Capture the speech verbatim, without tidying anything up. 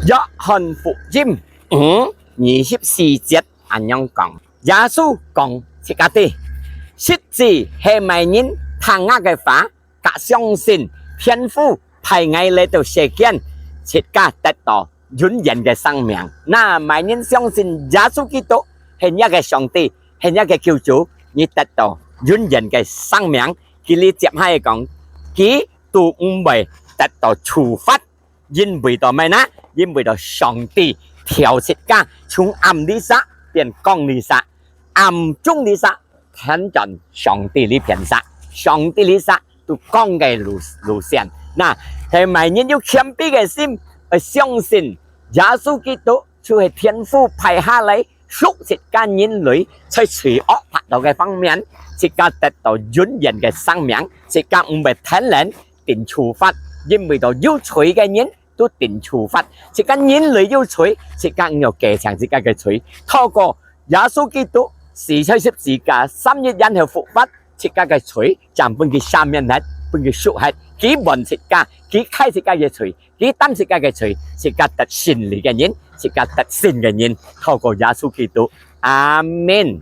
約翰福音五二十四節恁樣講：耶穌講自家知，實際係麼人聽𠊎个話，佮相信天父派𠊎來到世間，自家得到永遠个生命。那麼人相信耶穌基督係若个上帝，係若个救主，你得到永遠个生命。佢哩接下來講，佢都毋會得到處罰，因為到麼呢？因為到上帝調自家從暗裡嗄變光裡嗄，暗中裡嗄， 天轉上帝裡片嗄，上帝裡嗄都光个路，路線。那，係麼人有謙卑个心，愛相信耶穌基督就係天父派下來贖自家人類，在罪惡法度个方面，自家得到永遠个生命，自家毋會天然定處罰，因為到有罪个人 都定處罰。自家人類有罪，自家毋愛計算自家个罪。透過耶穌基督死在十字架，三日然後復活，自家个罪正分佢赦免忒，分佢贖忒。佢換自家，佢㧡自家个罪，佢擔自家个罪，自家得勝利个人，自家得勝个人。透過耶穌基督，阿門。